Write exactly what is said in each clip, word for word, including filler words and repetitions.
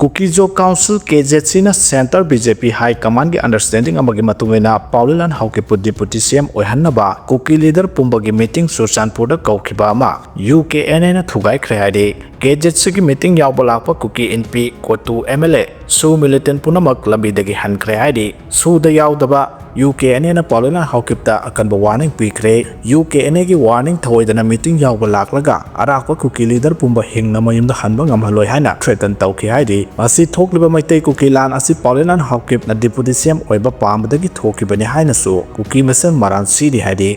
Kuki Zo Council, K Z C, ꯅ Centre B J P High Command ꯒꯤ understanding ꯑꯃꯒꯤ ꯃꯇꯨꯡ ꯏꯟꯅ ꯄꯥꯎꯂꯦꯟꯂꯥꯟ ꯍꯥꯎꯀꯤꯞꯄꯨ Deputy C M ꯑꯣꯏꯍꯟꯅꯕ ꯀꯨꯀꯤ leader ꯄꯨꯝꯕꯒꯤ meeting ꯆꯨꯔꯆꯥꯟꯄꯨꯔꯗ ꯀꯧꯈꯤꯕ ꯑꯃ U K N A ꯅ ꯊꯨꯒꯥꯏꯈ꯭ꯔꯦ ꯍꯥꯏꯔꯤ꯫ K Z C ꯒꯤ meeting ꯌꯥꯎꯕ ꯂꯥꯛꯄ ꯀꯨꯀꯤ ꯏꯟꯄꯤ, ꯀꯣꯇꯨ M L A, ꯁꯨ militant ꯄꯨꯝꯅꯃꯛ ꯂꯝꯕꯤꯗꯒꯤ ꯍꯟꯈ꯭ꯔꯦ ꯍꯥꯏꯔꯤ꯫ ꯁꯨꯗ ꯌꯥꯎꯗꯕ U K N A ꯅ ꯄꯥꯎꯂꯦꯟꯂꯥꯟ ꯍꯥꯎꯀꯤꯞꯇ ꯑꯀꯟꯕ warning ꯄꯤꯈ꯭ꯔꯦ꯫ U K N A ꯒꯤ warning ꯊꯧꯑꯣꯏꯗꯅ meeting ꯌꯥꯎꯕ ꯂꯥꯛꯂꯒ ꯑꯔꯥꯛꯄ ꯀꯨꯀꯤ leader ꯄꯨꯝꯕ ꯍꯤꯡꯅ ꯃꯌꯨꯝꯗ ꯍꯟꯕ ꯉꯝꯍꯜꯂꯣꯏ ꯍꯥꯏꯅ threaten ꯇꯧꯈꯤ ꯍꯥꯏꯔꯤ꯫ ꯃꯁꯤ ꯊꯣꯛꯂꯤꯕ ꯃꯩꯇꯩ ꯀꯨꯀꯤ ꯂꯥꯟ ꯑꯁꯤ ꯄꯥꯎꯂꯦꯟꯂꯥꯟ ꯍꯥꯎꯀꯤꯞꯅ Deputy C M ꯑꯣꯏꯕ ꯄꯥꯝꯕꯗꯒꯤ ꯊꯣꯛꯈꯤꯕꯅꯤ ꯍꯥꯏꯅꯁꯨ ꯀꯨꯀꯤ ꯃꯁꯦꯜ ꯃꯔꯥꯜ ꯁꯤꯔꯤ ꯍꯥꯏꯔꯤ꯫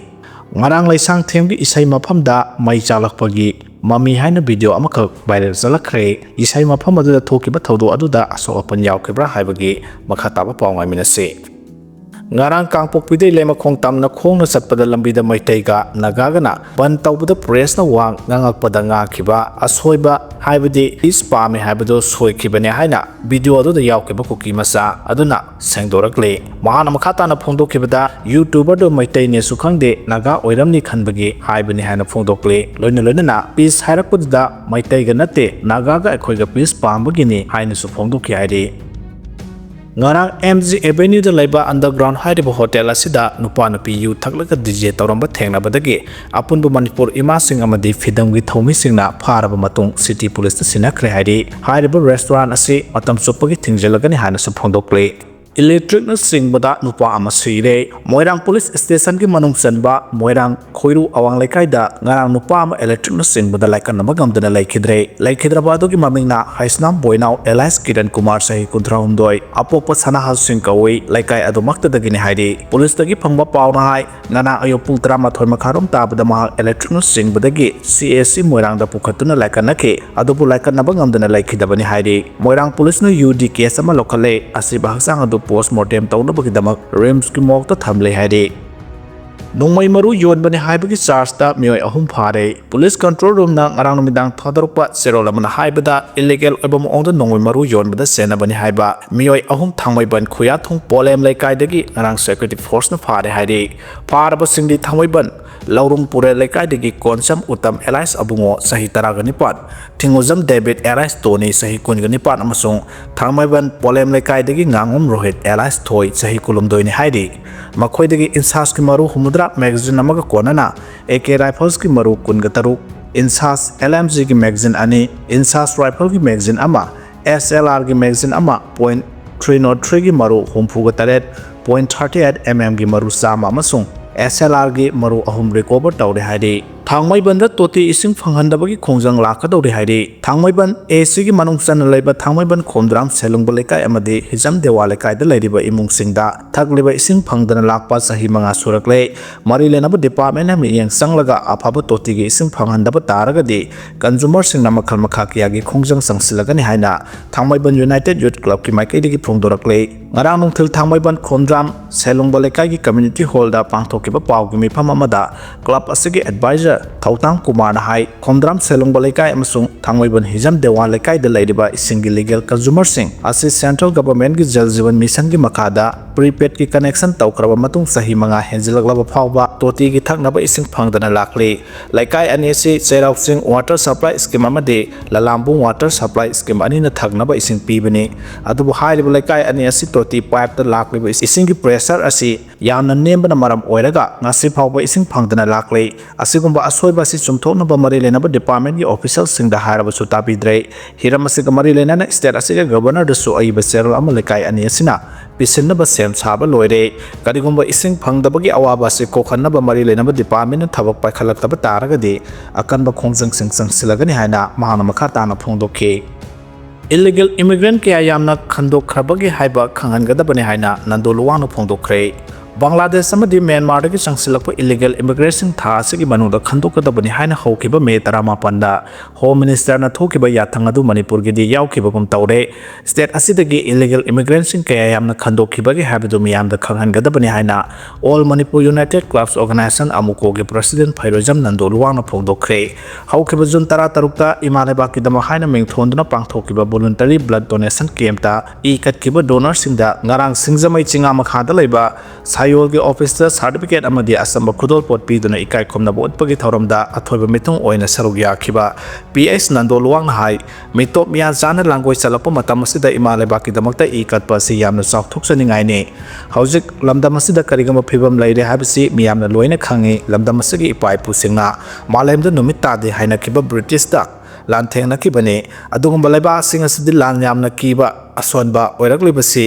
ꯉꯔꯥꯡ ꯂꯩꯁꯥꯡꯊꯦꯝꯒꯤ ꯏꯁꯩ ꯃꯐꯝꯗ ꯃꯩ ꯆꯥꯛꯂꯛꯄꯒꯤ ꯃꯃꯤ ꯍꯥꯏꯅ video ꯑꯃꯈꯛ viral ꯆꯠꯂꯛꯈ꯭ꯔꯦ꯫ ꯏꯁꯩ ꯃꯐꯝ ꯑꯗꯨꯗ ꯊꯣꯛꯈꯤꯕ ꯊꯧꯗꯣꯛ ꯑꯗꯨꯗ ꯑꯁꯣꯛ ꯑꯄꯟ ꯌꯥꯎꯈꯤꯕ꯭ꯔꯥ ꯍꯥꯏꯕꯒꯤ ꯃꯈꯥ ꯇꯥꯕ ꯄꯥꯎ ꯉꯥꯏꯃꯤꯟꯅꯁꯤ꯫ ꯉꯔꯥꯡ ꯀꯥꯡꯄꯣꯛꯄꯤꯗꯩ ꯂꯩꯃꯈꯣꯡ ꯇꯝꯅ ꯈꯣꯡꯅ ꯆꯠꯄꯗ ꯂꯝꯕꯤꯗ ꯃꯩꯇꯩꯒ ꯅꯥꯒꯥꯒꯅ ꯕꯟ ꯇꯧꯕꯗ press ꯅ ꯋꯥ ꯉꯥꯡꯉꯛꯄꯗ ꯉꯥꯡꯈꯤꯕ ꯑꯁꯣꯏꯕ, ꯍꯥꯏꯕꯗꯤ peace ꯄꯥꯝꯃꯤ ꯍꯥꯏꯕꯗꯨ ꯁꯣꯏꯈꯤꯕꯅꯦ ꯍꯥꯏꯅ video ꯑꯗꯨꯗ ꯌꯥꯎꯈꯤꯕ ꯀꯨꯀꯤ ꯃꯆꯥ ꯑꯗꯨꯅ ꯁꯦꯡꯗꯣꯔꯛꯂꯤ꯫ ꯃꯍꯥꯛꯅ ꯃꯈꯥ ꯇꯥꯅ ꯐꯣꯡꯗꯣꯛꯈꯤꯕꯗ, YouTuber ꯗꯨ ꯃꯩꯇꯩꯅꯦꯁꯨ ꯈꯪꯗꯦ, ꯅꯥꯒꯥ ꯑꯣꯏꯔꯝꯅꯤ ꯈꯟꯕꯒꯤ ꯍꯥꯏꯕꯅꯤ ꯍꯥꯏꯅ ꯐꯣꯡꯗꯣꯛꯂꯤ꯫ ꯂꯣꯏꯅ ꯂꯣꯏꯅꯅ peace ꯍꯥꯏꯔꯛꯄꯗꯨꯗ ꯃꯩꯇꯩꯒ ꯅꯠꯇꯦ, ꯅꯥꯒꯥꯒ ꯑꯩꯈꯣꯏꯒ peace ꯄꯥꯝꯕꯒꯤꯅꯤ ꯍꯥꯏꯅꯁꯨ ꯐꯣꯡꯗꯣꯛꯈꯤ ꯍꯥꯏꯔꯤ꯫ ꯉꯔꯥꯡ M G Avenue ꯗ ꯂꯩꯕ Underground ꯍꯥꯏꯔꯤꯕ hotel ꯑꯁꯤꯗ ꯅꯨꯄꯥ ꯅꯨꯄꯤ ꯌꯨ ꯊꯛꯂꯒ D J ꯇꯧꯔꯝꯕ ꯊꯦꯡꯅꯕꯗꯒꯤ ꯑꯄꯨꯟꯕ ꯃꯅꯤꯄꯨꯔ ꯏꯃꯥꯁꯤꯡ ꯑꯃꯗꯤ ꯐꯤꯗꯝꯒꯤ ꯊꯧꯃꯤꯁꯤꯡꯅ ꯐꯥꯔꯕ ꯃꯇꯨꯡ city police ꯇ ꯁꯤꯟꯅꯈ꯭ꯔꯦ ꯍꯥꯏꯔꯤ꯫ ꯍꯥꯏꯔꯤꯕ restaurant ꯑꯁꯤ ꯃꯇꯝ ꯆꯨꯞꯄꯒꯤ ꯊꯤꯡꯖꯤꯜꯂꯒꯅꯤ ꯍꯥꯏꯅꯁꯨ ꯐꯣꯡꯗꯣꯛꯂꯤ꯫ Electric ꯅ ꯆꯤꯡꯕꯗ ꯅꯨꯄꯥ ꯑꯃ ꯁꯤꯔꯦ꯫ ꯃꯣꯏꯔꯥꯡ police station ꯒꯤ ꯃꯅꯨꯡ ꯆꯟꯕ ꯃꯣꯏꯔꯥꯡ ꯈꯣꯏꯔꯨ ꯑꯋꯥꯡ ꯂꯩꯀꯥꯏꯗ ꯉꯔꯥꯡ ꯅꯨꯄꯥ ꯑꯃ electric ꯅ ꯆꯤꯡꯕꯗ ꯂꯥꯏꯀꯠꯅꯕ ꯉꯝꯗꯅ ꯂꯩꯈꯤꯗ꯭ꯔꯦ꯫ ꯂꯩꯈꯤꯗ꯭ꯔꯕ ꯑꯗꯨꯒꯤ ꯃꯃꯤꯡꯅ ꯍꯩꯁꯅꯥꯝ ꯕꯣꯏꯅꯥꯎ alias ꯀꯤꯔꯟ ꯀꯨꯃꯥꯔ, ꯆꯍꯤ ꯀꯨꯟꯊ꯭ꯔꯥꯍꯨꯝꯗꯣꯏ, ꯑꯄꯣꯛꯄ ꯁꯅꯥꯍꯜ ꯁꯤꯡ ꯀꯧꯏ, ꯂꯩꯀꯥꯏ ꯑꯗꯨꯃꯛꯇꯗꯒꯤꯅꯤ ꯍꯥꯏꯔꯤ꯫ Police ꯇꯒꯤ ꯐꯪꯕ ꯄꯥꯎꯅ ꯍꯥꯏ, ꯉꯔꯥꯡ ꯑꯌꯨꯛ ꯄꯨꯡ ꯇꯔꯥꯃꯥꯊꯣꯏ ꯃꯈꯥꯏꯔꯣꯝ ꯇꯥꯕꯗ ꯃꯍꯥꯛ electric ꯅ ꯆꯤꯡꯕꯗꯒꯤ C H C ꯃꯣꯏꯔꯥꯡꯗ ꯄꯨꯈꯠꯇꯨꯅ ꯂꯥꯏꯀꯠꯅꯈꯤ꯫ ꯑꯗꯨꯕꯨ ꯂꯥꯏꯀꯠꯅꯕ ꯉꯝꯗꯅ ꯂꯩꯈꯤꯗꯕꯅꯤ ꯍꯥꯏꯔꯤ꯫ ꯃꯣꯏꯔꯥꯡ police ꯅ U D case ꯑꯃ ꯂꯧꯈꯠꯂꯦ꯫ ꯑꯁꯤꯕ ꯍꯛꯆꯥꯡ ꯑꯗꯨ post mortem ꯇꯧꯅꯕꯒꯤꯗꯃꯛ RIMS ꯀꯤ morgue ꯇ ꯊꯝꯂꯦ ꯍꯥꯏꯔꯤ꯫ ꯅꯣꯡꯃꯩ ꯃꯔꯨ ꯌꯣꯟꯕꯅꯤ ꯍꯥꯏꯕꯒꯤ charge ꯇ ꯃꯤꯑꯣꯏ ꯑꯍꯨꯝ ꯐꯥꯔꯦ꯫ Police control room ꯅ ꯉꯔꯥꯡ ꯅꯨꯃꯤꯗꯥꯡ ꯊꯥꯗꯣꯔꯛꯄ ꯆꯦꯔꯣꯜ ꯑꯃꯅ ꯍꯥꯏꯕꯗ, illegal ꯑꯣꯏꯕ ꯃꯑꯣꯡꯗ ꯅꯣꯡꯃꯩ ꯃꯔꯨ ꯌꯣꯟꯕꯗ ꯆꯦꯟꯅꯕꯅꯤ ꯍꯥꯏꯕ ꯃꯤꯑꯣꯏ ꯑꯍꯨꯝ ꯊꯥꯡꯃꯩꯕꯟ ꯈꯨꯌꯥꯊꯣꯡ ꯄꯣꯂꯦꯝ ꯂꯩꯀꯥꯏꯗꯒꯤ ꯉꯔꯥꯡ security force ꯅ ꯐꯥꯔꯦ ꯍꯥꯏꯔꯤ꯫ ꯐꯥꯔꯕꯁꯤꯡꯗꯤ ꯊꯥꯡꯃꯩꯕꯟ ꯂꯧꯔꯨꯡ ꯄꯨꯔꯦꯜ ꯂꯩꯀꯥꯏꯗꯒꯤ ꯀꯣꯟꯁꯝ ꯎꯇꯝ alias ꯑꯕꯨꯡꯉꯣ, ꯆꯍꯤ ꯇꯔꯥꯒ ꯅꯤꯄꯥꯟ, ꯊꯤꯡꯉꯨꯖꯝ ꯗꯦꯕꯤꯠ alias ꯇꯣꯅꯤ, ꯆꯍꯤ ꯀꯨꯟꯒ ꯅꯤꯄꯥꯟ, ꯑꯃꯁꯨꯡ ꯊꯥꯡꯃꯩꯕꯟ ꯄꯣꯂꯦꯝ ꯂꯩꯀꯥꯏꯗꯒꯤ ꯉꯥꯉꯣꯝ ꯔꯣꯍꯤꯠ alias ꯊꯣꯏ, ꯆꯍꯤ ꯀꯨꯟꯍꯨꯝꯗꯣꯏꯅꯤ ꯍꯥꯏꯔꯤ꯫ ꯃꯈꯣꯏꯗꯒꯤ INSAS ꯀꯤ ꯃꯔꯨ ꯍꯨꯝꯐꯨꯇꯔꯥ magazine ꯑꯃꯒ ꯀꯣꯟꯅꯅ AK rifles ꯀꯤ ꯃꯔꯨ ꯀꯨꯟꯒ ꯇꯔꯨꯛ, INSAS LMG ꯒꯤ magazine ꯑꯅꯤ, INSAS rifle ꯒꯤ magazine ꯑꯃ, SLR ꯒꯤ magazine ꯑꯃ, point three zero three ꯒꯤ ꯃꯔꯨ ꯍꯨꯝꯐꯨꯒ ꯇꯔꯦꯠ, point thirty eight MM ꯒꯤ ꯃꯔꯨ ꯆꯥꯝꯃ ꯑꯃꯁꯨꯡ SLR ꯒꯤ ꯃꯔꯨ ꯑꯍꯨꯝ recover ꯇꯧꯔꯦ ꯍꯥꯏꯔꯤ꯫ ꯊꯥꯡꯃꯩꯕꯟꯗ ꯇꯣꯇꯤ ꯏꯁꯤꯡ ꯐꯪꯍꯟꯗꯕꯒꯤ ꯈꯣꯡꯖꯪ ꯂꯥꯛꯀꯗꯧꯔꯤ ꯍꯥꯏꯔꯤ꯫ ꯊꯥꯡꯃꯩꯕꯟ AC ꯒꯤ ꯃꯅꯨꯡ ꯆꯟꯅ ꯂꯩꯕ ꯊꯥꯡꯃꯩꯕꯟ ꯈꯣꯝꯗ꯭ꯔꯥꯝ ꯁꯦꯂꯨꯡꯕ ꯂꯩꯀꯥꯏ ꯑꯃꯗꯤ ꯍꯤꯖꯝ ꯗꯦꯋꯥ ꯂꯩꯀꯥꯏꯗ ꯂꯩꯔꯤꯕ ꯏꯃꯨꯡꯁꯤꯡꯗ ꯊꯛꯂꯤꯕ ꯏꯁꯤꯡ ꯐꯪꯗꯅ ꯂꯥꯛꯄ ꯆꯍꯤ ꯃꯉꯥ ꯁꯨꯔꯛꯂꯦ꯫ ꯃꯔꯤ ꯂꯩꯅꯕ department ꯅ ꯃꯤꯠꯌꯦꯡ ꯆꯪꯂꯒ ꯑꯐꯕ ꯇꯣꯇꯤꯒꯤ ꯏꯁꯤꯡ ꯐꯪꯍꯟꯗꯕ ꯇꯥꯔꯒꯗꯤ consumer ꯁꯤꯡꯅ ꯃꯈꯜ ꯃꯈꯥ ꯀꯌꯥꯒꯤ ꯈꯣꯡꯖꯪ ꯆꯪꯁꯤꯜꯂꯒꯅꯤ ꯍꯥꯏꯅ ꯊꯥꯡꯃꯩꯕꯟ United Youth Club ꯀꯤ ꯃꯥꯏꯀꯩꯗꯒꯤ ꯐꯣꯡꯗꯣꯔꯛꯂꯦ꯫ ꯉꯔꯥꯡ ꯅꯨꯡꯊꯤꯜ ꯊꯥꯡꯃꯩꯕꯟ ꯈꯣꯝꯗ꯭ꯔꯥꯝ ꯁꯦꯂꯨꯡꯕ ꯂꯩꯀꯥꯏꯒꯤ community hall ꯗ ꯄꯥꯡꯊꯣꯛꯈꯤꯕ ꯄꯥꯎꯒꯤ ꯃꯤꯐꯝ ꯑꯃꯗ club ꯑꯁꯤꯒꯤ advisor ꯊꯧꯇꯥꯡ ꯀꯨꯃꯥꯔꯅ ꯍꯥꯏ, ꯈꯣꯝꯗ꯭ꯔꯥꯝ ꯁꯦꯂꯨꯡꯕ ꯂꯩꯀꯥꯏ ꯑꯃꯁꯨꯡ ꯊꯥꯡꯃꯩꯕꯟ ꯍꯤꯖꯝ ꯗꯦꯋꯥꯟ ꯂꯩꯀꯥꯏꯗ ꯂꯩꯔꯤꯕ ꯏꯁꯤꯡꯒꯤ legal consumer ꯁꯤꯡ ꯑꯁꯤ central government ꯀꯤ Jal Jeevan Mission ꯒꯤ ꯃꯈꯥꯗ prepaid ꯀꯤ connection ꯇꯧꯈ꯭ꯔꯕ ꯃꯇꯨꯡ ꯆꯍꯤ ꯃꯉꯥ ꯍꯦꯟꯖꯤꯜꯂꯛꯂꯕ ꯐꯥꯎꯕ ꯇꯣꯇꯤꯒꯤ ꯊꯛꯅꯕ ꯏꯁꯤꯡ ꯐꯪꯗꯅ ꯂꯥꯛꯂꯤ꯫ ꯂꯩꯀꯥꯏ ꯑꯅꯤ ꯑꯁꯤ ꯆꯩꯔꯥꯎ ꯆꯤꯡ water supply scheme ꯑꯃꯗꯤ ꯂꯂꯥꯝꯕꯨꯡ water supply scheme ꯑꯅꯤꯅ ꯊꯛꯅꯕ ꯏꯁꯤꯡ ꯄꯤꯕꯅꯤ꯫ ꯑꯗꯨꯕꯨ ꯍꯥꯏꯔꯤꯕ ꯂꯩꯀꯥꯏ ꯑꯅꯤ ꯑꯁꯤ ꯇꯣꯇꯤ pipe ꯇ ꯂꯥꯛꯂꯤꯕ ꯏꯁꯤꯡꯒꯤ pressure ꯑꯁꯤ ꯌꯥꯝꯅ ꯅꯦꯝꯕꯅ ꯃꯔꯝ ꯑꯣꯏꯔꯒ ꯉꯁꯤ ꯐꯥꯎꯕ ꯏꯁꯤꯡ ꯐꯪꯗꯅ ꯂꯥꯛꯂꯤ꯫ ꯑꯁꯤꯒꯨꯝꯕ ꯑꯁꯣꯏꯕ ꯑꯁꯤ ꯆꯨꯝꯊꯣꯛꯅꯕ ꯃꯔꯤ ꯂꯩꯅꯕ department ꯀꯤ official ꯁꯤꯡꯗ ꯍꯥꯏꯔꯕꯁꯨ ꯇꯥꯕꯤꯗ꯭ꯔꯦ꯫ ꯍꯤꯔꯝ ꯑꯁꯤꯒ ꯃꯔꯤ ꯂꯩꯅꯅ state ꯑꯁꯤꯒꯤ governor ꯗꯁꯨ ꯑꯏꯕ ꯆꯦꯔꯣꯜ ꯑꯃ ꯂꯩꯀꯥꯏ ꯑꯅꯤ ꯑꯁꯤꯅ ꯄꯤꯁꯤꯟꯅꯕ ꯁꯦꯝ ꯁꯥꯕ ꯂꯣꯏꯔꯦ꯫ ꯀꯔꯤꯒꯨꯝꯕ ꯏꯁꯤꯡ ꯐꯪꯗꯕꯒꯤ ꯑꯋꯥꯕ ꯑꯁꯤ ꯀꯣꯛꯍꯟꯅꯕ ꯃꯔꯤ ꯂꯩꯅꯕ department ꯅ ꯊꯕꯛ ꯄꯥꯏꯈꯠꯂꯛꯇꯕ ꯇꯥꯔꯒꯗꯤ ꯑꯀꯟꯕ ꯈꯣꯡꯖꯪꯁꯤꯡ ꯆꯪꯁꯤꯜꯂꯒꯅꯤ ꯍꯥꯏꯅ ꯃꯍꯥꯛꯅ ꯃꯈꯥ ꯇꯥꯅ ꯐꯣꯡꯗꯣꯛꯈꯤ꯫ Illegal immigrant ꯀꯌꯥ ꯌꯥꯝꯅ ꯈꯟꯗꯣꯛꯈ꯭ꯔꯕꯒꯦ ꯍꯥꯏꯕ ꯈꯪꯍꯟꯒꯗꯕꯅꯤ ꯍꯥꯏꯅ ꯅꯟꯗꯣ ꯂꯨꯋꯥꯡꯅ ꯐꯣꯡꯗꯣꯛꯈ꯭ꯔꯦ꯫ ꯕꯪꯒ꯭ꯂꯥꯗꯦꯁ ꯑꯃꯗꯤ ꯃ꯭ꯌꯥꯟꯃꯥꯔꯗꯒꯤ ꯆꯪꯁꯤꯜꯂꯛꯄ illegal immigrant ꯁꯤꯡ ꯊꯥ ꯑꯁꯤꯒꯤ ꯃꯅꯨꯡꯗ ꯈꯟꯗꯣꯛꯀꯗꯕꯅꯤ ꯍꯥꯏꯅ ꯍꯧꯈꯤꯕ ꯃꯦ ꯇꯔꯥꯃꯥꯄꯟꯗ Home Minister ꯅ ꯊꯣꯛꯈꯤꯕ ꯌꯥꯊꯪ ꯑꯗꯨ ꯃꯅꯤꯄꯨꯔꯒꯤꯗꯤ ꯌꯥꯎꯈꯤꯕꯒꯨꯝ ꯇꯧꯔꯦ꯫ State ꯑꯁꯤꯗꯒꯤ illegal immigrant ꯁꯤꯡ ꯀꯌꯥ ꯌꯥꯝꯅ ꯈꯟꯗꯣꯛꯈꯤꯕꯒꯦ ꯍꯥꯏꯕꯗꯨ ꯃꯤꯌꯥꯝꯗ ꯈꯪꯍꯟꯒꯗꯕꯅꯤ ꯍꯥꯏꯅ All Manipur United Clubs Organisation, ꯑꯃꯨꯀꯣꯒꯤ president ꯐꯩꯔꯣꯏꯖꯝ Nando ꯂꯨꯋꯥꯡꯅ ꯐꯣꯡꯗꯣꯛꯈ꯭ꯔꯦ꯫ ꯍꯧꯈꯤꯕ ꯖꯨꯟ ꯇꯔꯥꯇꯔꯨꯛꯇ ꯏꯃꯥ ꯂꯩꯕꯥꯛꯀꯤꯗꯃꯛ ꯍꯥꯏꯅ ꯃꯤꯡ ꯊꯣꯟꯗꯨꯅ ꯄꯥꯡꯊꯣꯛꯈꯤꯕ voluntary blood donation camp ꯇ ꯏ ꯀꯠꯈꯤꯕ donor ꯁꯤꯡꯗ ꯉꯔꯥꯡ ꯁꯤꯡꯖꯃꯩ ꯆꯤꯉꯥ ꯃꯈꯥꯗ ꯂꯩꯕ ꯑꯥꯏ ꯑꯣꯜꯒꯤ ꯑꯣꯐꯤꯁꯇ ꯁꯥꯔꯇꯤꯐꯤꯀꯦꯠ ꯑꯃꯗꯤ ꯑꯆꯝꯕ ꯈꯨꯗꯣꯜꯄꯣꯠ ꯄꯤꯗꯨꯅ ꯏꯀꯥꯏ ꯈꯨꯝꯅꯕ ꯎꯠꯄꯒꯤ ꯊꯧꯔꯝꯗ ꯑꯊꯣꯏꯕ ꯃꯤꯊꯨꯡ ꯑꯣꯏꯅ ꯁꯔꯨꯛ ꯌꯥꯈꯤꯕ ꯄꯤ ꯑꯩꯆ ꯅꯟꯗꯣ ꯂꯨꯋꯥꯡꯅ ꯍꯥꯏ, ꯃꯤꯇꯣꯞ ꯃꯤꯌꯥꯟ ꯆꯥꯅ ꯂꯥꯡꯒꯣꯏ ꯆꯠꯂꯛꯄ ꯃꯇꯝ ꯑꯁꯤꯗ ꯏꯃꯥ ꯂꯩꯕꯥꯛꯀꯤꯗꯃꯛꯇ ꯏ ꯀꯠꯄ ꯑꯁꯤ ꯌꯥꯝꯅ ꯆꯥꯎꯊꯣꯛꯆꯅꯤꯡꯉꯥꯏꯅꯤ꯫ ꯍꯧꯖꯤꯛ ꯂꯝꯗꯝ ꯑꯁꯤꯗ ꯀꯔꯤꯒꯨꯝꯕ ꯐꯤꯕꯝ ꯂꯩꯔꯦ ꯍꯥꯏꯕꯁꯤ ꯃꯤꯌꯥꯝꯅ ꯂꯣꯏꯅ ꯈꯪꯏ꯫ ꯂꯝꯗꯝ ꯑꯁꯤꯒꯤ ꯏꯄꯥ ꯏꯄꯨꯁꯤꯡꯅ ꯃꯥꯂꯦꯝꯗ ꯅꯨꯃꯤꯠ ꯇꯥꯗꯦ ꯍꯥꯏꯅꯈꯤꯕ ꯕ꯭ꯔꯤꯇꯤꯁꯇ ꯂꯥꯟꯊꯦꯡꯅꯈꯤꯕꯅꯤ꯫ ꯑꯗꯨꯒꯨꯝꯕ ꯂꯩꯕꯥꯛꯁꯤꯡ ꯑꯁꯤꯗꯤ ꯂꯥꯟ ꯌꯥꯝꯅ ꯀꯤꯕ ꯑꯁꯣꯟꯕ ꯑꯣꯏꯔꯛꯂꯤꯕꯁꯤ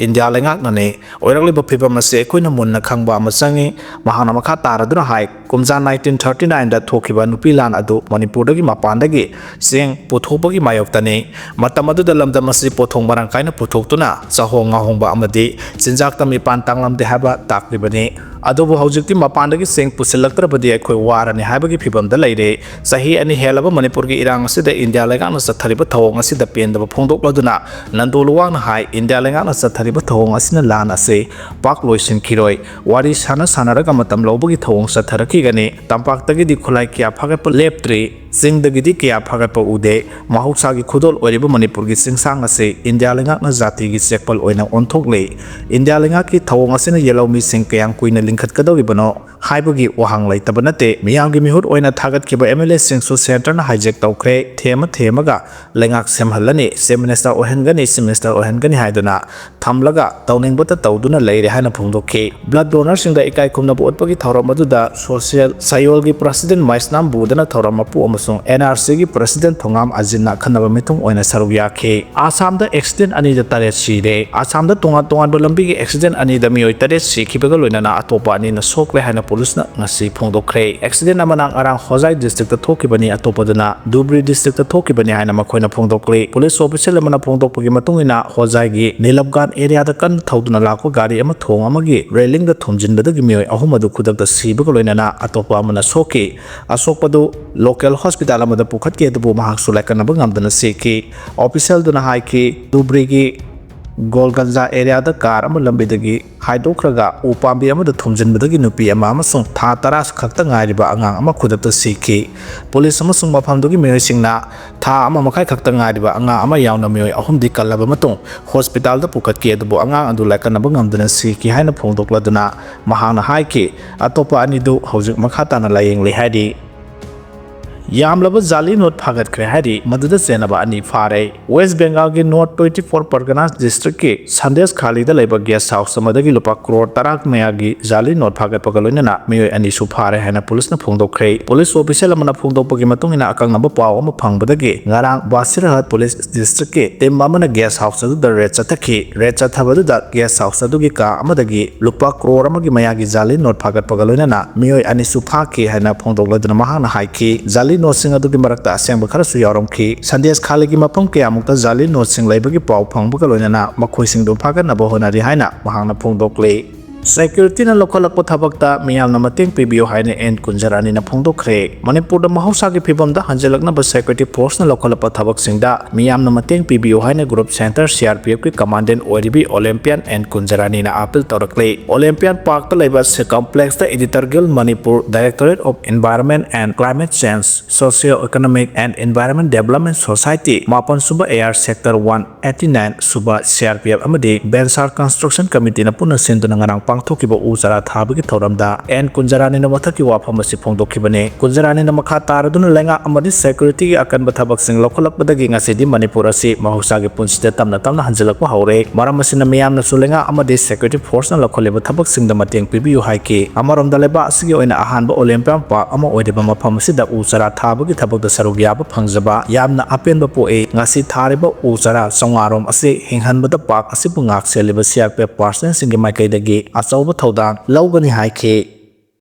ꯏꯟꯗꯤꯌꯥ ꯂꯩꯉꯥꯛꯅꯅꯤ꯫ ꯑꯣꯏꯔꯛꯂꯤꯕ ꯐꯤꯕꯝ ꯑꯁꯤ ꯑꯩꯈꯣꯏꯅ ꯃꯨꯟꯅ ꯈꯪꯕ ꯑꯃ ꯆꯪꯏ꯫ ꯃꯍꯥꯛꯅ ꯃꯈꯥ ꯇꯥꯔꯗꯨꯅ ꯍꯥꯏ, ꯀꯨꯝꯖꯥ ꯅꯥꯏꯟꯇꯤꯟ ꯊꯥꯔꯇꯤ ꯅꯥꯏꯟꯗ ꯊꯣꯛꯈꯤꯕ ꯅꯨꯄꯤ ꯂꯥꯟ ꯑꯗꯨ ꯃꯅꯤꯄꯨꯔꯗꯒꯤ ꯃꯄꯥꯟꯗꯒꯤ ꯆꯦꯡ ꯄꯨꯊꯣꯛꯄꯒꯤ ꯃꯥꯌꯣꯛꯇꯅꯤ꯫ ꯃꯇꯝ ꯑꯗꯨꯗ ꯂꯝꯗꯝ ꯑꯁꯤ ꯄꯣꯠꯊꯣꯛ ꯃꯔꯥꯡ ꯀꯥꯏꯅ ꯄꯨꯊꯣꯛꯇꯨꯅ ꯆꯥꯍꯣꯡ ꯉꯥꯍꯣꯡꯕ ꯑꯃꯗꯤ ꯆꯤꯟꯖꯥꯛꯇ ꯃꯤꯄꯥꯟ ꯇꯥꯡꯂꯝꯗꯦ ꯍꯥꯏꯕ ꯇꯥꯛꯂꯤꯕꯅꯤ꯫ ꯑꯗꯨꯕꯨ ꯍꯧꯖꯤꯛꯇꯤ ꯃꯄꯥꯟꯗꯒꯤ ꯆꯦꯡ ꯄꯨꯁꯤꯜꯂꯛꯇ꯭ꯔꯕꯗꯤ ꯑꯩꯈꯣꯏ ꯋꯥꯔꯅꯤ ꯍꯥꯏꯕꯒꯤ ꯐꯤꯕꯝꯗ ꯂꯩꯔꯦ꯫ ꯆꯍꯤ ꯑꯅꯤ ꯍꯦꯜꯂꯕ ꯃꯅꯤꯄꯨꯔꯒꯤ ꯏꯔꯥꯡ ꯑꯁꯤꯗ ꯏꯟꯗꯤꯌꯥ ꯂꯩꯉꯥꯛꯅ ꯆꯠꯊꯔꯤꯕ ꯊꯧꯑꯣꯡ ꯑꯁꯤꯗ ꯄꯦꯟꯗꯕ ꯐꯣꯡꯗꯣꯛꯂꯗꯨꯅ ꯅꯟꯗꯣ ꯂꯨꯋꯥꯡꯅ ꯍꯥꯏ, ꯏꯟꯗꯤꯌꯥ ꯂꯩꯉꯥꯛꯅ ꯆꯠꯊꯔꯤꯕ ꯊꯧꯑꯣꯡ ꯑꯁꯤꯅ ꯂꯥꯟ ꯑꯁꯤ ꯄꯥꯛ ꯂꯣꯏꯁꯤꯟꯈꯤꯔꯣꯏ꯫ ꯋꯥꯔꯤ ꯁꯥꯟꯅ ꯁꯥꯟꯅꯔꯒ ꯃꯇꯝ ꯂꯧꯕꯒꯤ ꯊꯧꯑꯣꯡ ꯆꯠꯊꯔꯛꯈꯤꯒꯅꯤ꯫ ꯇꯝꯄꯥꯛꯇꯒꯤꯗꯤ ꯈꯨꯠꯂꯥꯏ ꯀꯌꯥ ꯐꯥꯒꯠꯄ ꯂꯦꯞꯇ꯭ꯔꯤ꯫ ꯆꯤꯡꯗꯒꯤꯗꯤ ꯀꯌꯥ ꯐꯥꯒꯠꯄ ꯎꯗꯦ꯫ ꯃꯍꯧꯁꯥꯒꯤ ꯈꯨꯗꯣꯜ ꯑꯣꯏꯔꯤꯕ ꯃꯅꯤꯄꯨꯔꯒꯤ ꯆꯤꯡꯁꯥꯡ ꯑꯁꯤ ꯏꯟꯗꯤꯌꯥ ꯂꯩꯉꯥꯛꯅ ꯖꯥꯇꯤꯒꯤ ꯆꯦꯛꯄꯜ ꯑꯣꯏꯅ ꯑꯣꯟꯊꯣꯛꯂꯤ꯫ ꯏꯟꯗꯤꯌꯥ ꯂꯩꯉꯥꯛꯀꯤ ꯊꯧꯑꯣꯡ ꯑꯁꯤꯅ ꯌꯦꯜꯍꯧꯃꯤꯁꯤꯡ ꯀꯌꯥꯝ ꯀꯨꯏꯅ ꯂꯤꯡꯈꯠꯀꯗꯧꯔꯤꯕꯅꯣ ꯍꯥꯏꯕꯒꯤ ꯋꯥꯍꯪ ꯂꯩꯇꯕ ꯅꯠꯇꯦ꯫ ꯃꯤꯌꯥꯝꯒꯤ ꯃꯤꯍꯨꯠ ꯑꯣꯏꯅ ꯊꯥꯒꯠꯈꯤꯕ ꯑꯦꯝ ꯑꯦꯜ ꯑꯦꯁꯤꯡꯁꯨ ꯁꯦꯟꯇꯔꯅ ꯍꯥꯏꯖꯦꯛ ꯇꯧꯈ꯭ꯔꯦ꯫ ꯊꯦꯝꯃ ꯊꯦꯝꯃꯒ ꯂꯩꯉꯥꯛ ꯁꯦꯝꯍꯜꯂꯅꯤ, ꯆꯤꯐ ꯃꯤꯅꯤꯁꯇꯔ ꯑꯣꯏꯍꯟꯒꯅꯤ, ꯆꯤꯐ ꯃꯤꯅꯤꯁꯇꯔ ꯑꯣꯏꯍꯟꯒꯅꯤ ꯍꯥꯏꯗꯨꯅ ꯊꯝꯂꯒ ꯇꯧꯅꯤꯡꯕꯇ ꯇꯧꯗꯨꯅ ꯂꯩꯔꯦ ꯍꯥꯏꯅ ꯐꯣꯡꯗꯣꯛꯈꯤ꯫ ꯕ꯭ꯂꯗ ꯗꯣꯅꯔꯁꯤꯡꯗ ꯏꯀꯥꯏ ꯈꯨꯝꯅꯕ ꯎꯠꯄꯒꯤ ꯊꯧꯔꯝ ꯑꯗꯨꯗ ꯁꯣꯁꯤꯌꯦꯜ ꯁꯌꯣꯜꯒꯤ ꯄ꯭ꯔꯁꯤꯗꯦꯟ ꯃꯩꯁꯅꯥꯝ ꯕꯨꯗꯅ ꯊꯧꯔꯝ ꯃꯄꯨ ꯑꯃꯁꯨꯡ ꯑꯦꯟ ꯑꯥꯔ ꯁꯤꯒꯤ ꯄ꯭ꯔꯁꯤꯗꯦꯟ ꯊꯣꯉꯥꯝ ꯑꯖꯤꯟꯅ ꯑꯈꯟꯅꯕ ꯃꯤꯊꯨꯡ ꯑꯣꯏꯅ ꯁꯔꯨꯛ ꯌꯥꯈꯤ꯫ ꯑꯁꯥꯝꯗ ꯑꯦꯛꯁꯤꯗꯦꯟ ꯑꯅꯤꯗ ꯇꯔꯦꯠ ꯁꯤꯔꯦ꯫ ꯑꯁꯥꯝꯗ ꯇꯣꯉꯥꯟ ꯇꯣꯉꯥꯟꯕ ꯂꯝꯕꯤꯒꯤ ꯑꯦꯛꯁꯤꯗꯦꯟ ꯑꯅꯤꯗ ꯃꯤꯑꯣꯏ ꯇꯔꯦꯠ ꯁꯤꯈꯤꯕꯒ ꯂꯣꯏꯅꯅ ꯑꯇꯣꯞꯄ ꯑꯅꯤꯅ ꯁꯣꯛꯂꯦ ꯍꯥꯏꯅ ꯄꯨꯂꯤꯁꯅ ꯉꯁꯤ ꯐꯣꯡꯗꯣꯛꯈ꯭ꯔꯦ꯫ ꯑꯦꯛꯁꯤꯗꯦꯟ ꯑꯃꯅ ꯉꯔꯥꯡ ꯍꯣꯖꯥꯏ ꯗꯤꯁꯇ꯭ꯔꯤꯛꯇ ꯊꯣꯛꯈꯤꯕꯅꯤ, ꯑꯇꯣꯞꯄꯗꯨꯅ ꯙꯨꯕ꯭ꯔꯤ ꯗꯤꯁꯇ꯭ꯔꯤꯛꯇ ꯊꯣꯛꯈꯤꯕꯅꯤ ꯍꯥꯏꯅ ꯃꯈꯣꯏꯅ ꯐꯣꯡꯗꯣꯛꯂꯤ꯫ ꯄꯨꯂꯤꯁ ꯑꯣꯐꯤꯁꯤꯌꯦꯜ ꯑꯃꯅ ꯐꯣꯡꯗꯣꯛꯄꯒꯤ ꯃꯇꯨꯡ ꯏꯟꯅ, ꯍꯣꯖꯥꯏꯒꯤ ꯅꯤꯂꯞꯒꯥꯟ ꯑꯦꯔꯤꯌꯥꯗ ꯀꯟꯅ ꯊꯧꯗꯨꯅ ꯂꯥꯛꯄ ꯒꯥꯔꯤ ꯑꯃ ꯊꯣꯡ ꯑꯃꯒꯤ ꯔꯦꯂꯤꯡꯗ ꯊꯣꯝꯖꯤꯟꯕꯗꯒꯤ ꯃꯤꯑꯣꯏ ꯑꯍꯨꯝ ꯑꯗꯨ ꯈꯨꯗꯛꯇ ꯁꯤꯕꯒ ꯂꯣꯏꯅꯅ ꯑꯇꯣꯞꯄ ꯑꯃꯅ ꯁꯣꯛꯈꯤ꯫ ꯑꯁꯣꯛꯄꯗꯨ ꯂꯣꯀꯦꯜ ꯍꯣꯁꯄꯤꯇꯥꯜ ꯑꯃꯗ ꯄꯨꯈꯠꯈꯤ, ꯑꯗꯨꯕꯨ ꯃꯍꯥꯛꯁꯨ ꯂꯥꯏꯀꯠꯅꯕ ꯉꯝꯗꯅ ꯁꯤꯈꯤ꯫ ꯑꯣꯐꯤꯁꯤꯌꯦꯜꯗꯨꯅ ꯍꯥꯏꯈꯤ, ꯙꯨꯕ꯭ꯔꯤꯒꯤ ꯒꯣꯜꯒꯟꯖꯥ ꯑꯦꯔꯤꯌꯥꯗ ꯀꯥꯔ ꯑꯃ ꯂꯝꯕꯤꯗꯒꯤ ꯍꯥꯏꯗꯣꯛꯈ꯭ꯔꯒ ꯎ ꯄꯥꯝꯕꯤ ꯑꯃꯗ ꯊꯨꯝꯖꯤꯟꯕꯗꯒꯤ ꯅꯨꯄꯤ ꯑꯃ ꯑꯃꯁꯨꯡ ꯊꯥ ꯇꯔꯥ ꯈꯛꯇ ꯉꯥꯏꯔꯤꯕ ꯑꯉꯥꯡ ꯑꯃ ꯈꯨꯗꯛꯇ ꯁꯤꯈꯤ꯫ ꯄꯨꯂꯤꯁ ꯑꯃꯁꯨꯡ ꯃꯐꯝꯗꯨꯒꯤ ꯃꯤꯑꯣꯏꯁꯤꯡꯅ ꯊꯥ ꯑꯃ ꯃꯈꯥꯏ ꯈꯛꯇ ꯉꯥꯏꯔꯤꯕ ꯑꯉꯥꯡ ꯑꯃ ꯌꯥꯎꯅ ꯃꯤꯑꯣꯏ ꯑꯍꯨꯝꯗꯤ ꯀꯜꯂꯕ ꯃꯇꯨꯡ ꯍꯣꯁꯄꯤꯇꯥꯜꯗ ꯄꯨꯈꯠꯈꯤ, ꯑꯗꯨꯕꯨ ꯑꯉꯥꯡ ꯑꯗꯨ ꯂꯥꯏꯀꯠꯅꯕ ꯉꯝꯗꯅ ꯁꯤꯈꯤ ꯍꯥꯏꯅ ꯐꯣꯡꯗꯣꯛꯂꯗꯨꯅ ꯃꯍꯥꯛꯅ ꯍꯥꯏꯈꯤ, ꯑꯇꯣꯞꯄ ꯑꯅꯤꯗꯨ ꯍꯧꯖꯤꯛ ꯃꯈꯥ ꯇꯥꯅ ꯂꯥꯌꯦꯡꯂꯤ ꯍꯥꯏꯔꯤ꯫ ꯌꯥꯝꯂꯕ ꯖꯥꯂꯤ ꯅꯣꯠ ꯐꯥꯒꯠꯈ꯭ꯔꯦ ꯍꯥꯏꯔꯤ, ꯃꯗꯨꯗ ꯆꯦꯟꯅꯕ ꯑꯅꯤ ꯐꯥꯔꯦ꯫ ꯋꯦꯁ ꯕꯦꯡꯒꯥꯜꯒꯤ ꯅꯣꯔꯠ ꯇ꯭ꯋꯦꯟꯇꯤ ꯐꯣꯔ ꯄꯔꯒꯅꯥꯁ ꯗꯤꯁꯇ꯭ꯔꯤꯛꯀꯤ ꯁꯟꯗꯦꯁ ꯈꯥꯂꯤꯗ ꯂꯩꯕ ꯒꯦꯁ ꯍꯥꯎꯁ ꯑꯃꯗꯒꯤ ꯂꯨꯄꯥ ꯀ꯭ꯔꯣꯔ ꯇꯔꯥ ꯃꯌꯥꯒꯤ ꯖꯥꯂꯤ ꯅꯣꯠ ꯐꯥꯒꯠꯄꯒ ꯂꯣꯏꯅꯅ ꯃꯤꯑꯣꯏ ꯑꯅꯤꯁꯨ ꯐꯥꯔꯦ ꯍꯥꯏꯅ ꯄꯨꯂꯤꯁꯅ ꯐꯣꯡꯗꯣꯛꯈ꯭ꯔꯦ꯫ ꯄꯨꯂꯤꯁ ꯑꯣꯐꯤꯁꯤꯌꯦꯜ ꯑꯃꯅ ꯐꯣꯡꯗꯣꯛꯄꯒꯤ ꯃꯇꯨꯡ ꯏꯟꯅ, ꯑꯀꯛꯅꯕ ꯄꯥꯎ ꯑꯃ ꯐꯪꯕꯗꯒꯤ ꯉꯔꯥꯡ ꯕꯥꯁꯤꯔꯍꯠ ꯄꯨꯂꯤꯁ ꯗꯤꯁꯇ꯭ꯔꯤꯛꯀꯤ ꯇꯤꯝ ꯑꯃꯅ ꯒꯦꯁ ꯍꯥꯎꯁ ꯑꯗꯨꯗ ꯔꯦꯗ ꯆꯠꯊꯈꯤ꯫ ꯔꯦꯗ ꯆꯠꯊꯕꯗꯨꯗ ꯒꯦꯁ ꯍꯥꯎꯁ ꯑꯗꯨꯒꯤ ꯀꯥ ꯑꯃꯗꯒꯤ ꯂꯨꯄꯥ ꯀ꯭ꯔꯣꯔ ꯑꯃꯒꯤ ꯃꯌꯥꯒꯤ ꯖꯥꯂꯤ ꯅꯣꯠ ꯐꯥꯒꯠꯄꯒ ꯂꯣꯏꯅꯅ ꯃꯤꯑꯣꯏ ꯑꯅꯤꯁꯨ ꯐꯥꯈꯤ ꯍꯥꯏꯅ ꯐꯣꯡꯗꯣꯛꯂꯗꯨꯅ ꯃꯍꯥꯛꯅ ꯍꯥꯏꯈꯤ, ꯖꯥꯂꯤ ꯅꯣꯠꯁꯤꯡ ꯑꯗꯨꯒꯤ ꯃꯔꯛꯇ ꯑꯁꯦꯡꯕ ꯈꯔꯁꯨ ꯌꯥꯎꯔꯝꯈꯤ꯫ ꯁꯟꯗꯦꯁ ꯈꯥꯂꯤꯒꯤ ꯃꯐꯝ ꯀꯌꯥꯃꯨꯛꯇ ꯖꯥꯂꯤ ꯅꯣꯠꯁꯤꯡ ꯂꯩꯕꯒꯤ ꯄꯥꯎ ꯐꯪꯕꯒ ꯂꯣꯏꯅꯅ ꯃꯈꯣꯏꯁꯤꯡꯗꯨ ꯐꯥꯒꯠꯅꯕ ꯍꯣꯠꯅꯔꯤ ꯍꯥꯏꯅ ꯃꯍꯥꯛꯅ ꯐꯣꯡꯗꯣꯛꯂꯤ꯫ ꯁꯦꯀ꯭ꯌꯨꯔꯤꯇꯤꯅ ꯂꯧꯈꯠꯂꯛꯄ ꯊꯕꯛꯇ ꯃꯤꯌꯥꯝꯅ ꯃꯇꯦꯡ ꯄꯤꯕꯤꯌꯨ ꯍꯥꯏꯅ ꯑꯦꯟ ꯀꯨꯟꯖꯔꯥꯅꯤꯅ ꯐꯣꯡꯗꯣꯛꯈ꯭ꯔꯦ꯫ ꯃꯅꯤꯄꯨꯔꯗ ꯃꯍꯧꯁꯥꯒꯤ ꯐꯤꯕꯝꯗ ꯍꯟꯖꯤꯜꯂꯛꯅꯕ ꯁꯦꯀ꯭ꯌꯨꯔꯤꯇꯤ ꯐꯣꯔꯁꯅ ꯂꯧꯈꯠꯂꯛꯄ ꯊꯕꯛꯁꯤꯡꯗ ꯃꯤꯌꯥꯝꯅ ꯃꯇꯦꯡ ꯄꯤꯕꯤꯌꯨ ꯍꯥꯏꯅ group centre C R P ꯑꯦꯐꯀꯤ ꯀꯃꯥꯟꯗꯦꯟ ꯑꯣꯏꯔꯤꯕꯤ ꯑꯣꯂꯦꯝꯄꯤꯌꯥꯟ ꯑꯦꯟ ꯀꯨꯟꯖꯔꯥꯅꯤꯅ ꯑꯥꯄꯤꯜ ꯇꯧꯔꯛꯂꯤ꯫ ꯑꯣꯂꯦꯝꯄꯤꯌꯥꯟ ꯄꯥꯔꯛꯇ ꯂꯩꯕ ꯁꯤ ꯀꯝꯄ꯭ꯂꯦꯛꯁꯇ ꯏꯗꯤꯇꯔ ꯒꯤꯜ Manipur, Directorate of Environment and Climate Change, Socio Economic and Environment Development Society, ꯃꯥꯄꯟ ꯁꯨꯕ A R sector one eighty nine ꯁꯨꯕ ꯁꯤ ꯑꯥꯔ ꯄꯤ ꯑꯦꯐ ꯑꯃꯗꯤ ꯕꯦꯟꯁꯥꯔ ꯀꯟꯁꯇ꯭ꯔꯛꯁꯟ ꯀꯃꯤꯇꯤꯅ ꯄꯨꯟꯅ ꯁꯤꯟꯗꯨꯅ ꯉꯔꯥꯡ ꯄꯥꯡꯊꯣꯛꯈꯤꯕ ꯎ ꯆꯥꯔꯥ ꯊꯥꯕꯒꯤ ꯊꯧꯔꯝꯗ ꯑꯦꯟ ꯀꯨꯟꯖꯔꯥꯅꯤꯅ ꯃꯊꯛꯀꯤ ꯋꯥꯐꯝ ꯑꯁꯤ ꯐꯣꯡꯗꯣꯛꯈꯤꯕꯅꯤ꯫ ꯀꯨꯟꯖꯔꯥꯅꯤꯅ ꯃꯈꯥ ꯇꯥꯔꯗꯨꯅ ꯂꯩꯉꯥꯛ ꯑꯃꯗꯤ ꯁꯦꯀ꯭ꯌꯨꯔꯤꯇꯤꯒꯤ ꯑꯀꯟꯕ ꯊꯕꯛꯁꯤꯡ ꯂꯧꯈꯠꯂꯛꯄꯗꯒꯤ ꯉꯁꯤꯗꯤ ꯃꯅꯤꯄꯨꯔ ꯑꯁꯤ ꯃꯍꯧꯁꯥꯒꯤ ꯄꯨꯟꯁꯤꯗ ꯇꯞꯅ ꯇꯞꯅ ꯍꯟꯖꯤꯜꯂꯛꯄ ꯍꯧꯔꯦ꯫ ꯃꯔꯝ ꯑꯁꯤꯅ ꯃꯤꯌꯥꯝꯅꯁꯨ ꯂꯩꯉꯥꯛ ꯑꯃꯗꯤ ꯁꯦꯀ꯭ꯌꯨꯔꯤꯇꯤ ꯐꯣꯔꯁꯅ ꯂꯧꯈꯠꯂꯤꯕ ꯊꯕꯛꯁꯤꯡꯗ ꯃꯇꯦꯡ ꯄꯤꯕꯤꯌꯨ ꯍꯥꯏꯈꯤ꯫ ꯑꯃꯔꯣꯝꯗ ꯂꯩꯕꯥꯛ ꯑꯁꯤꯒꯤ ꯑꯣꯏꯅ ꯑꯍꯥꯟꯕ ꯑꯣꯂꯦꯝꯄꯤꯌꯥꯟ ꯄꯥꯔꯛ ꯑꯃ ꯑꯣꯏꯔꯤꯕ ꯃꯐꯝ ꯑꯁꯤꯗ ꯎ ꯆꯥꯔꯥ ꯊꯥꯕꯒꯤ ꯊꯕꯛꯇ ꯁꯔꯨꯛ ꯌꯥꯕ ꯐꯪꯖꯕ ꯌꯥꯝꯅ ꯑꯄꯦꯟꯕ ꯄꯣꯛꯏ꯫ ꯉꯁꯤ ꯊꯥꯔꯤꯕ ꯎ ꯆꯥꯔꯥ ꯆꯥꯝꯃꯉꯥ ꯔꯣꯝ ꯑꯁꯤ ꯍꯤꯡꯍꯟꯕꯗ ꯄꯥꯔꯛ ꯑꯁꯤꯕꯨ ꯉꯥꯛ ꯁꯦꯜꯂꯤꯕ ꯁꯤ ꯑꯥꯔ ꯄꯤ ꯑꯦꯐ ꯄꯥꯔꯁꯅꯦꯜꯁꯤꯡꯒꯤ ꯃꯥꯏꯀꯩꯗꯒꯤ ꯑꯆꯧꯕ ꯊꯧꯗꯥꯡ ꯂꯧꯒꯅꯤ ꯍꯥꯏꯈꯤ꯫